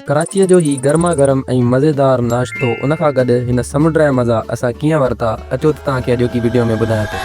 ڪراچيء جو هي گرما گرم ۽ مزيدار ناشتو ان کان گڏ هن سمنڊ جا مزا اسان ڪيئن ورتا اچو ته توهان کي اڄوڪي وڊيو ۾ ٻڌايان ٿو.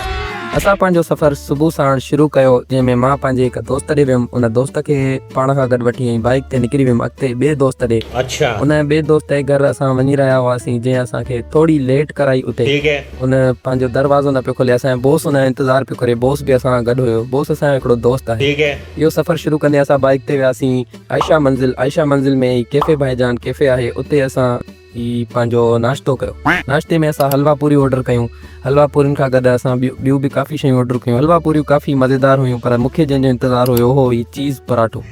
اسان پنهنجو سفر صبح ساڻ شروع ڪيو جنهن ۾ مان پنهنجي هڪ دوست ڏي ويم ان دوست کي پاڻ کان گڏ وٺي ۽ بائيڪ تي نڪري ويم اڳتي ٻئي دوست ڏي ان ٻئي دوست جي گهر اسان وڃي رهيا هئاسين جنهن اسان کي ٿوري ليٽ ڪرائي اتي ان پنهنجو دروازو نه پيو کولي اسان جو بوس ان جو انتظار پيو ڪري بوس به اسان سان گڏ هيو بوس اسان جو هڪڙو دوست آهي اهو سفر شروع ڪندي اسان بائيڪ تي وياسين عائشه منزل، عائشه منزل ۾ هي ڪيفي ڀائي جان ڪيفي آهي اتي اسان هي پنهنجو ناشتو ڪيو. ناشتي ۾ اسان حلوا پوريون آرڊر ڪيون. حلوا پورين کان گڏ اسان ٻيون به ڪافي شيون آرڊر ڪيون. حلوا پوريون ڪافي مزيدار هيون پر مونکي جنهن جو انتظار هيو اهو هي چيز پراٺو.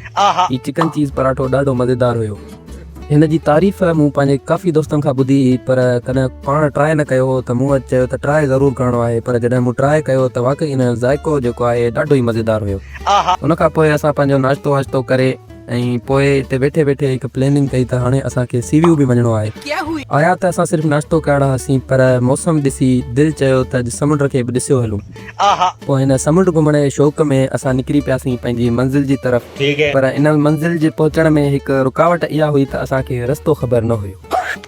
هي چڪن چيز پراٺو ڏاڍو مزيدار هيو. هن جي تعريف مون پنهنجي ڪافي دوستن کان ٻڌي هئي پر ڪڏهن پاڻ ٽرائي نه ڪيو هو ته مون اڄ چيو ته ٽرائي ضرور ڪرڻو آهي پر جڏهن مون ٽرائي ڪيو ته واقعي ان جو ذائقو جيڪو آهي ڏاڍو ئي مزيدار هيو. ان کان پوء اسان پنهنجو ناشتو واشتو ڪري ۽ پوء اتي ويٺي ويٺي هڪ پلاننگ ڪئي ته هاڻي اسان کي سي ويو به وڃڻو آهي. آيا ته اسان صرف ناشتو ڪرڻ هئاسين پر موسم ڏسي دل چيو ته اڄ سمنڊ کي به ڏسيو هلون. پوء هن سمنڊ گهمڻ جي شوق ۾ اسان نڪري پياسين پنهنجي منزل جي طرف پر ان منزل جي پهچڻ ۾ هڪ رڪاوٽ اها هئي ته اسان کي رستو خبر نه هيو.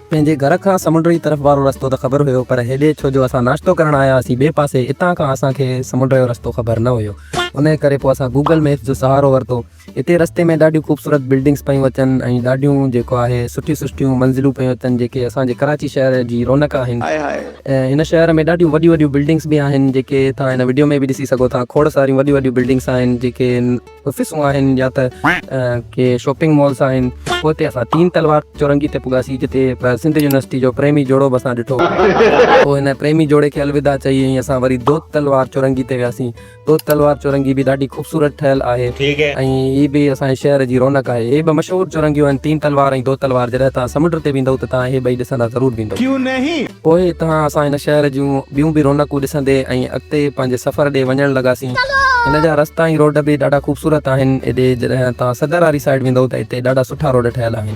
پنهنجي گهر کان سمنڊ جي طرف وارو رستو ته خبر هيو پر هيڏي ڇو جو اسان ناشتو ڪرڻ آيا هئاسين ٻئي پاسي اتان کان اسان کي سمنڊ جو رستو خبر نه هيو انهي ڪري پوء اسان گوگل ميپس جو سهارو ورتو. اتي رستي ۾ ڏاڍيون خوبصورت بلڊنگس پيون اچن ۽ ڏاڍيون جيڪو آهي سٺيون سٺيون منزلون پيون اچن جيڪي اسان جي ڪراچي شهر جي رونق آهن. هن شهر ۾ ڏاڍيون وڏيون وڏيون بلڊنگس به آهن جيڪي توهان هن وڊيو ۾ به ڏسي سگهو ٿا کوڙ ساريون وڏيون وڏيون بلڊنگس آهن جيڪي آفيسون آهن يا ته ڪي شاپنگ مالس آهن. پوء اتي اسان تين تلوار چورنگي تي پڳاسين جتي سنڌ يونيورسٽي جو پريمي جوڙو به اسان ڏٺو. پوء هن پريمي جوڙي کي الوداع چئي ۽ اسان وري دوت تلوار چورنگي تي وياسين. دوت تلوار چورنگي به ڏاڍي خوبصورت ٺهيل آهي ۽ هي به اسان جي شهر جي رونق آهي. هي ٻه مشهور چورنگيون آهن تين تلوار ۽ دوت تلوار جڏهن توهان سمنڊ تي ويندؤ ته توهان هي ٻئي ڏسندا ضرور ويندؤ. پوء هتان اسان هن شهر جون ٻيون به رونقون ڏسندي ۽ اڳتي پنهنجي سفر ڏي وڃڻ لڳاسين. هن جا رستا ۽ روڊ به ڏاڍا خوبصورت آهن. هيڏي جڏهن توهان صدر واري سائيڊ ويندؤ ته هتي ڏاڍا سٺا روڊ ٺهيل آهن.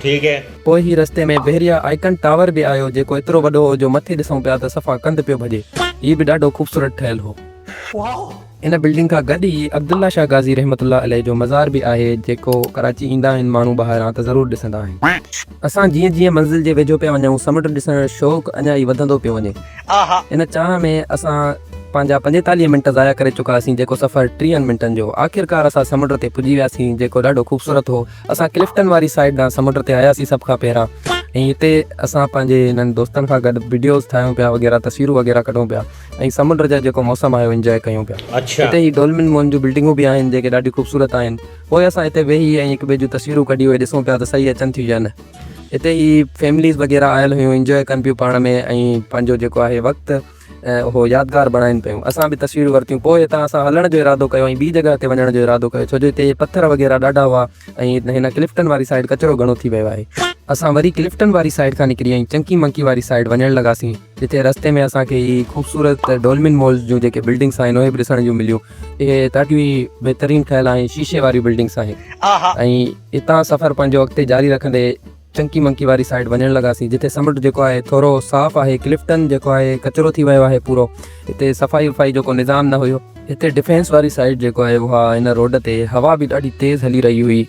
پوء هي رستي ۾ بحريه آئيڪن ٽاور به آيو جيڪو ايترو وڏو هو جو مٿي ڏسون پيا ته صفا ڪنڌ پيو ڀڄي. هي به ڏاڍو خوبصورت ٺهيل هو. ان بلڊنگ کان گڏ ئي عبدالله شاهه غازي رحمة الله عليه جو مزار به آهي جيڪو ڪراچي ايندا آهن ماڻهو ٻاهران ته ضرور ڏسندا آهن. اسان جيئن جيئن منزل جي ويجهو پيا وڃون سمنڊ ڏسڻ جو شوق اڃا ئي وڌندو پيو وڃي. ان چاهه ۾ اسان پنهنجا 45 منٽ ضايع ڪري چڪا هئاسين جيڪو سفر ٽيهن منٽن جو هو. آخرڪار اسان سمنڊ تي پڄي وياسين جيڪو ڏاڍو خوبصورت هو. اسان ڪلفٽن واري سائيڊ ڏانهن سمنڊ تي آياسين سڀ کان پهريان ۽ هتي اسان پنهنجي هنن دوستن کان گڏ وڊيوز ٺاهيون پيا وغيره تصويرون وغيره ڪڍون پيا. ۽ سمنڊ جا جيڪو موسم آهي اهو انجواء ڪيون پيا. هتي هي ڊولمن مون جون بلڊنگون به آهن جيڪي ڏاڍيون خوبصورت آهن. پوء اسان هتي ويهي ۽ هڪ ٻئي جون تصويرون ڪڍي اهي ڏسون پيا ته صحيح اچن ٿيون يا نه. هتي هي فيمليز وغيره آيل هيون انجواء ڪن پيون پاڻ ۾ ۽ پنهنجو جيڪو آهي وقت اهو يادگار بڻائين پيون. اسان به تصويرون ورتيون. پوء هتان اسان هلڻ جو ارادو ڪيو ۽ ٻي جڳهه تي وڃڻ جو ارادو ڪيو ڇو جو هتي پٿر وغيره ڏاڍا هئا ۽ هن ڪلفٽن واري سائيڊ ڪچرو گهڻو ٿي ويو آهي. اسان وري ڪلفٽن واري سائيڊ کان نڪري ۽ چنڪي منڪي واري سائيڊ وڃڻ لڳاسين. جتي رستي ۾ اسان کي هي خوبصورت ڊولمين مالز جون جيڪي بلڊنگس آهن اهي به ڏسڻ جون مليون. اهي ڏاڍيون ئي بهترين ٺهيل آهن شيشي واريون بلڊنگس آهن ۽ اتان سفر پنهنجو اڳتي جاري رکندي چنڪي منڪي واري سائيڊ وڃڻ لڳاسين جتي سمنڊ جيڪو آهي ٿورو صاف آهي ڪلفٽن جيڪو آهي ڪچرو ٿي ويو آهي پورو هتي صفائي وفائي جو ڪو نظام نه هيو. هتي ڊفينس واري سائيڊ جيڪو آهي اها هن روڊ تي هوا به ڏاڍي تيز هلي رهي هئي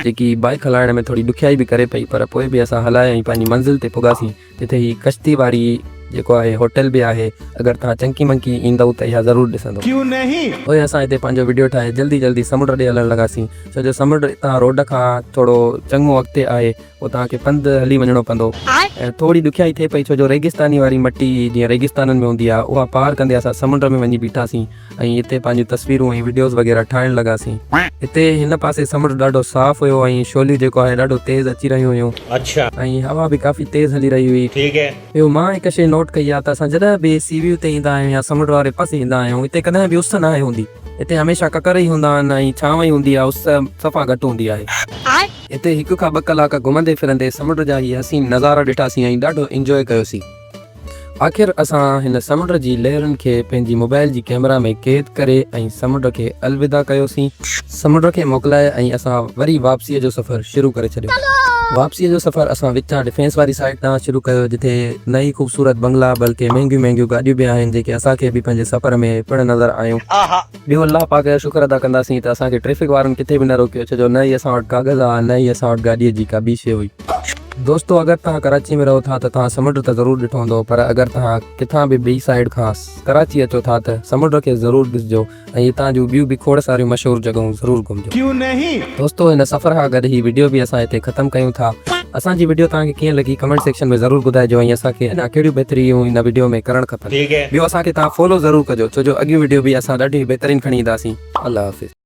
جيڪي بائيڪ هلائڻ ۾ ٿوري ڏکيائي به ڪري پئي پر پوء به اسان هلائي ۽ پنهنجي منزل تي پڳاسين. جتي هي ڪشتي واري جيڪو آهي هوٽل به آهي اگر توهان چنڪي منڪي ايندؤ ته اها ضرور ڏسندو. پوء اسان هتي پنهنجو وڊيو ٺاهي جلدي جلدي سمنڊ ڏي هلڻ لڳاسين ڇو جو سمنڊ هتان روڊ کان ٿورو چڱو اڳتي آهي پوء توهان کي پنڌ هلي وڃڻو پوندو ۽ ٿوري ڏکيائي ٿئي پئي ڇو جو ريگستاني واري مٽي جيئن ريگستانن ۾ هوندي آهي اها پار ڪندي اسان سمنڊ ۾ وڃي بيٺاسين ۽ هتي پنهنجون تصويرون ۽ وڊيوز وغيره ٺاهڻ لڳاسين. هتي هن پاسي سمنڊ ڏاڍو صاف هيو ۽ شعليون جيڪو آهي ڏاڍو تيز اچي رهيون هيون. ۽ هوا به ڪافي تيز هلي رهي هئي. ٻيو مان هڪ شيء نوٽ ڪئي آهي ته اسان جڏهن به سي ويو تي ايندا آهيون يا سمنڊ واري پاسي ايندا آهيون هتي ڪڏهن به اس ناهي هوندي. هتي هميشه ڪڪر ئي هوندا آهن ۽ ڇانو ئي هوندي آهي اس صفا گهٽ هوندي آهي. هتي هڪ کان ٻه ڪلاڪ گهمندي ڦرندي سمنڊ جا هي حسين نظارا ڏٺاسين ۽ ڏاڍو انجواء ڪيوسين. آخر اسان هن سمنڊ جي لهرن کي پنهنجي موبائل جي ڪئميرا ۾ قيد ڪري ۽ سمنڊ کي الوداع ڪيوسين. سمنڊ کي موڪلائي ۽ اسان وري واپسيء جو سفر شروع ڪري ڇڏيو. واپسيء جو سفر اسان وچان ڊفينس واري سائيڊ ڏانهن شروع ڪيو جتي نه ئي خوبصورت بنگلا بلڪه مهنگيون مهنگيون گاڏيون به آهن جيڪي اسان کي به پنهنجي سفر ۾ پڻ نظر آيون. ٻيو الله پاڪ جو شڪر ادا ڪنداسين ته اسان کي ٽريفڪ وارن ڪٿي به نه روڪيو ڇو جو نه ئي اسان وٽ ڪاغذ ها نه ئي اسان وٽ گاڏيء جي ڪا ٻي شيء هئي. دوستو اگر توهان ڪراچي ۾ رهو ٿا ته توهان سمنڊ ته ضرور ڏٺو هوندو پر اگر توهان ڪٿان به ٻي سائيڊ کان ڪراچي اچو ٿا ته سمنڊ کي ضرور ڏسجو ۽ هتان جون ٻيون به کوڙ ساريون مشهور جڳهون ضرور گهمجو. ڪيون نهين. دوستو هن سفر کان گڏ هي وڊيو به اسان هتي ختم ڪيون ٿا. اسان جي وڊيو توهان کي ڪيئن لڳي ڪمينٽ سيڪشن ۾ ضرور ٻڌائجو ۽ اسان کي اڃا ڪهڙيون بهتريون هن وڊيو ۾ ڪرڻ کپن. ٻيو اسان کي توهان فالو ضرور ڪجو ڇو جو اڳيون وڊيو به اسان ڏاڍيون بهترين کڻي اينداسين. الله حافظ.